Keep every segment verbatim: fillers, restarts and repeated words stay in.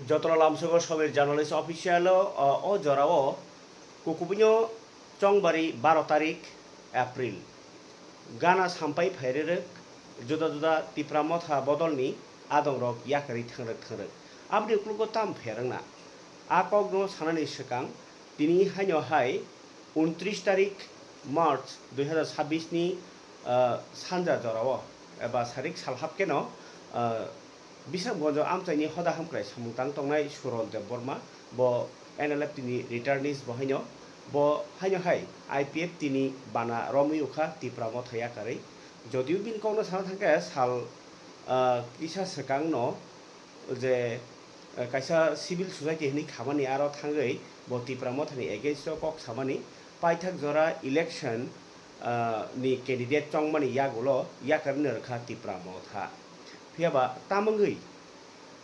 Jotono lamsogo Sobir Journalist Official o, o, o jorao kukubui no chongbari baro tarik April. Gana sampai phairerek juda juda Tipra Motha bodolni adongrok yakarwi thangrwk thangrwk. Aboni uklogo tam pherwngna. A kokno sanani swkang tini haino hai untris tarik March dui hazar sabbish ni, ah, sanja jorao eba sarik salhap keno, ah, Bisramganjo amchaini hoda hamkrai samung tang tongnai Suron Debbarma, bo N L F T ni returnees bo haino, bo haino hai I P F T ni bana romwi ukha Tipra Motha yakarwi. Jodio bini kokno sana thangkhe sal, ah, kisa swkangno je, ah, kaisa civil society hinwi khamani aro thangwi bo Tipra Mothani against o kok samani paithak jora election, ah, ni candidate chongmani yagulo yakarwi rwkha Tipra Motha. Phiya ba tamungwi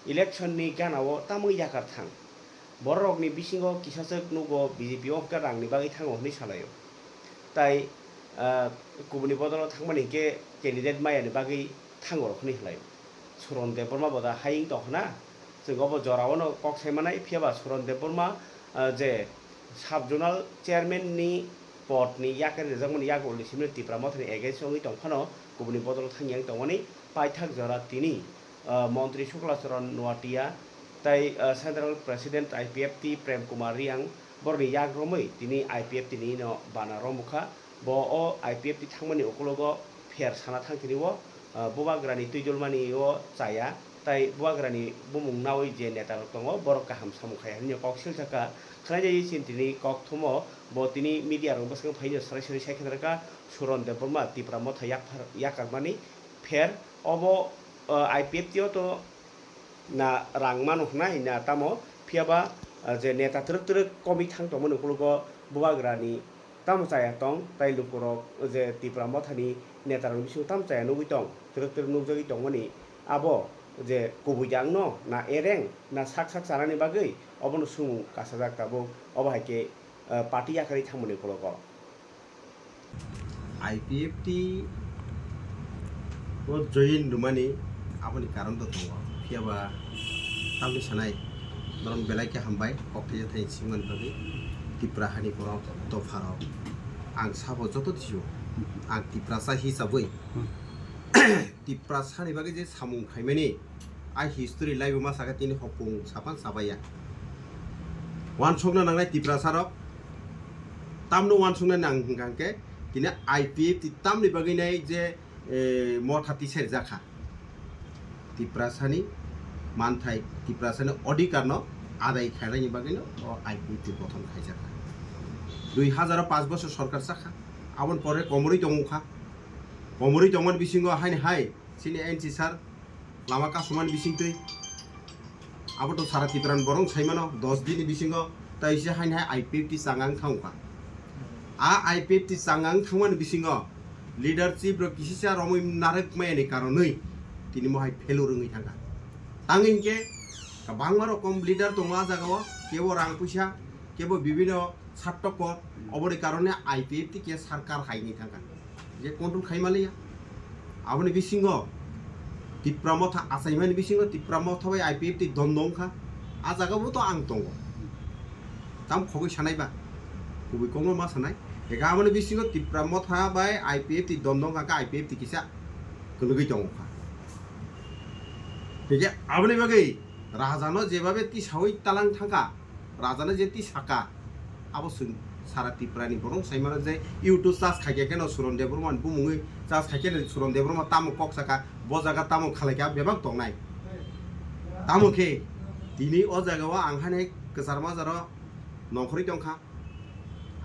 election ni gana o tamungwi yakar thang. Borok rok ni bisingo kisa swk nugo B J P o hwnkhe rang ni bagwi thango hwnwi salaio. Tai, ah, kubuni bodol o thangmani hwnkhe candidate maya ni bagwi thango rok hwnwi salaio. Suron Debbarma bo da hayung tong khna. Chwng obo jora o no kok sai manai, phiya ba Suron Debbarma, ah, je sub zonal chairman ni pod ni yakarwi rwjakmani yago ulni simi Tipra Mothani against o wngwi tong phano kubuni bodol o thang yang tongmani paithak jora tini, ah, Montri Sukla Charan Noatia tai, ah, Central President I P F T Prem Kumar Riang borokni yak romwi tini I P F T ni no bana romukha. Bo o I P F T thangmani ukologo pher sana thangtini o, ah, bubagrani twijolmani o chaya tai bubagrani bumung nawi je neta rok tongo borok kaham samung khai hwnwi kok silsakha. Khwnajagwi chini tini kok thumo bo tini media rok bwskango phaino sarai sarai sai khe rwkha Suron Debbarma Tipra Motha yakphar yakarmani pher obo, ah, I P F T o to na rang mano hwnai na tamo, phiya ba, ah, je neta twrwk twrwk komwi thang tongmani ukologo bubagrani tamo chaya tong, tai lukurok je Tipra Mothani netarokni bisingo tamo chaya nugwi tong, twrwk twrwk nukjagwi tongmani abo je kubui jangno na ereng na sak sak chanani bagwi obono swngmung kasajak tabuk, obo hai khe, ah, party yakarwi thangmani ukologo. I P F T o join rwmani aboni karon to tongo, phiya ba tamni sanai norok belai khe hambai kok thaijakthai singmani bagwi. Tipra hani borok dopha rok ang sabo joto thisio, ang Tiprasa hisabwi Tiprasani bagwi je samung khaimani, a history laibo ma sakha tini hopung sapan sabaiya. Wansukna nangnai Tiprasarok, tamno wansukna nang hwnkha hwnkhe tini I P F T tamni bagwi nai je, eh, motha tisai rijak kha. Tiprasani manthai, Tiprasani odhikar no adai khainani bagwi no o I P F T gothon khaijak kha. Dui hazar o panch bosor sorkar chakha, aboni pore komorwi tongmukha. Komorwi tongmani bisingo haini hai chini N C sir lama kasumani bisingtwi. Abo to sara Tipra ni borok saimano dos din ni bisingo tai se haini hai I P F T changang thangkha. A I P F T changang thangmani bisingo leadership rok kisisa romwi narwk maya ni karonwi tini mo hai failure wngwi thangkha. Tangwi hinkhe kwbangma rokom leader tongo a jagao, kebo rang puisa, kebo bibino Sattokor, oboni karone I P F T khe sarkar haini thangkha. Je control khai maliya. Aboni bisingo Tipra Motha achaimani bisingo Tipra Motha bai I P F T dondo wngkha. A jaga bo to ang tongo. Tam khogwi sanai ba. Kubui kokno ma sanai. Eka aboni bisingo Tipra Motha bai I P F T dondo wngkha khe I P F T kisa kwlwgwi tongo kha. Hingke aboni bagwi raja no jebabe tisawi talang thangkha. Rajano je twi saka, abo chwng sara Tripura ni borok sai mano je YouTube charge khaikhe kheno Suron Debbarma ni bumungwi charge khaikhe no Suron Debbarma tamo kok saka, bo jaga tamo khalai kha bebak tongnai. Tamo khe tini o jaga o ang hani kwchar majaro nongkhorwi tongkha.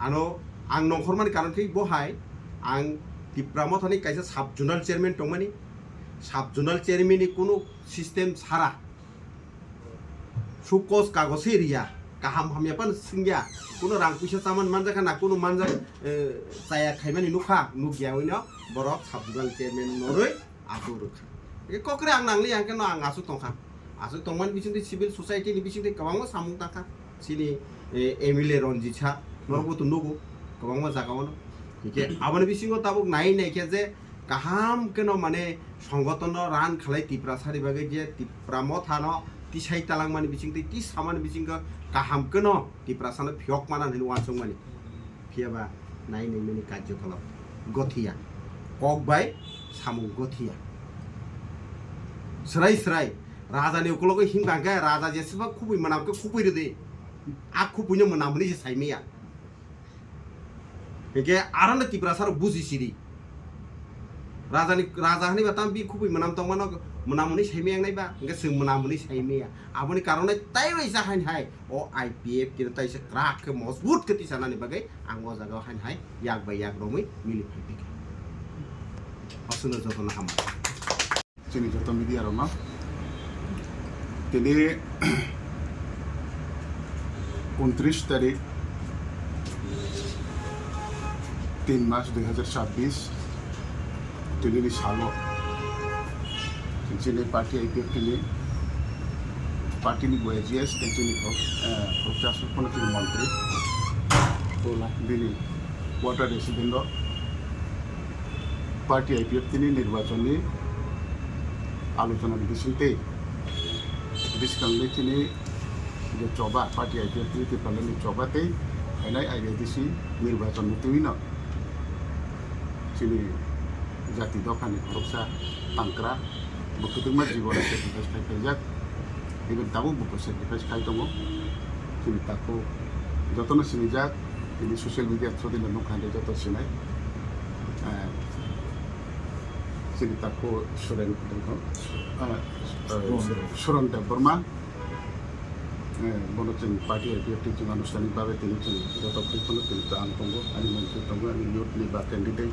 Ano ang nongkhormani karon khe bo hai ang Tipra Mothani kaisa sub zonal chairman tongmani, sub zonal chairman ni kunu system sara. Sukos kago se riya, kaham hamya pan singya, kuno rang puisa chaman manjakha na, kuno manjak, eh, chaya khaimani nukha, nukya wino borok sub zonal chairman noroi asuk rwkha. E kokre ang nangli ang keno ang asuk tongkha, asuk tongmani bisingtwi civil society ni bisingtwi kwbangma samung tangkha, chini, eh, M L A Ranjit sir norokbo to nugo kwbangma jaga ono, hingke aboni bisingo tabuk nai naikhe je kaham keno mane songotono ran khalai Tiprasani bagwi je Tipra Mothano Tisai talangmani bisingtwi, tisamani bisingtwi kaham kheno Tiprasano phiyok mana hinwi uansukmani. Phiyaba nai nai mani karjokalap gothiya. Kok bai samung gothiya. Srai srai. Raja ni ukulogo himkha khe raja jeswk khubui mwnam khe khubui rwdi. A khubui no mwnam hwnwi se saimaya. Hinkhe aro no Tiprasa rok buji siri. Raja ni, raja hwnwi ba tam bi khubui mwnam tongmano, mwnam hwnwi saimaya wngnai ba. Hinkhe chwng mwnam hwnwi saimaya. Aboni karon no tai waisa hain hai. O I P F T no taisa kwrak khe mojbut khe tisanani bagwi ang o jaga o hain hai yak bai yak romwi mili phai phi kha. Aswkno jotono hambai. Chini joto media rokno tini untris tarik tin mas dui hazar chabbish, tinini salo chini party I P F T ni party ni boya G S tei chini khorok, eh, khoroksa aswk phano chini montri bini water resident rok party I P F T ni nirbachon ni alochona ni bisingtwi bwskang ni chini je choba, party I P F T ni Tipraland ni choba tei phainai I A D C nirbachon ni twi no chini jati dopha ni khoroksa tangkra, bo kwtwkma jibon sacrifice khai khaijak, even tabuk bo sacrifice khai tongo. Chini takhuk jotono sinijak, tini social media through dino nukha hwnwi joto sinai. Eh, chini takhuk Suren, eh, eh, Suren Debbarma. Eh, bono chwng party I P F T chwng anuষ্ঠাnik bhabe tini chwng joto phai phano tini to ang tongo, ani montri tongo, ani youth ni ba candidate,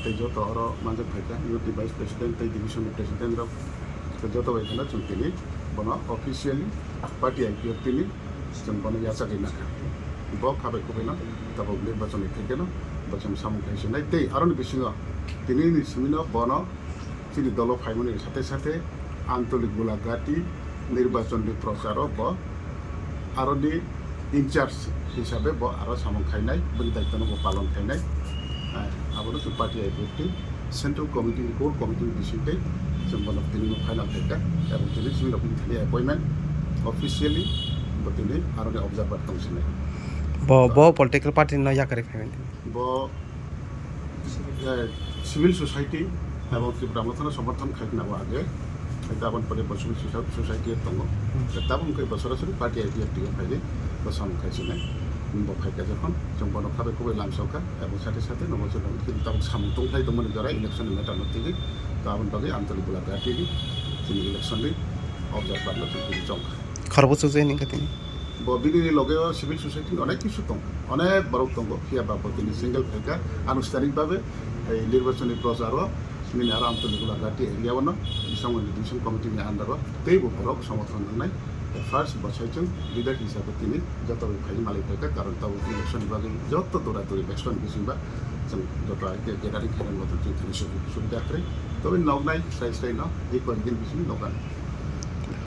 tei joto oro manjak phaikha, youth ni vice president tei division ni president rok, tei joto bai phano chwng tini bono officially party I P F T ni chwng bono yachagwi nakha. Bo khabai khubaino tabuk nirbachon ni thai kheno bo chwng samung khai sinai tei aroni bisingo tini ni simino bono chini dolo phaimani sathe sathe Antolik Gulagati nirbachon ni procharo bo aroni in charge hisabe bo aro samung khainai, bini daitwno bo palon khainai. Eh, abono chwng party I P F T central committee ni core committee ni bisingtwi chwng bono tini no final khaikha, ebong tini chini rokni thani appointment officially bo tini aroni observer tong sinai. Bo, bo political party no yakarwi phaimani. Bo, eh, civil society ebong Tipra Mothano somorthon khaikna bo age. Hwnkhe aboni pore bo civil soci-, society tongo. Hmm. Tabuk hwnkhe bo sorasori party I P F T o phaidi bo samung khai sinai. Bo phaikha jokhon chwng bono khabai khubai lamsokha ebong sathe sathe nobo chwng tini tabuk samung tongkhlai tongmani jora election ni matter no twiwi. To aboni bagwi Antolik Gulagati ni chini election ni observer no chwng tini chongkha. Khorokbo chukjai nini khe tini. Bo bini loge o civil society ni onek kisu tongo, onek borok tongo, phiya ba bo tini single phaikha, anustanik babe ei nirbachoni prochar o nini aro Antolik Gulagati area o no bisong ni division committee ni under o tei bo borok somorthon wngnai. First bo saichung leader hisabe tini joto bai phai malai phaikha, karon tabuk election ni bagwi joto dora dori election bising ba chwng joto ai khe gathering khainani moto chwng thani subida kwrwi. Toboni noknai srai srai no ei koi din bising noknai.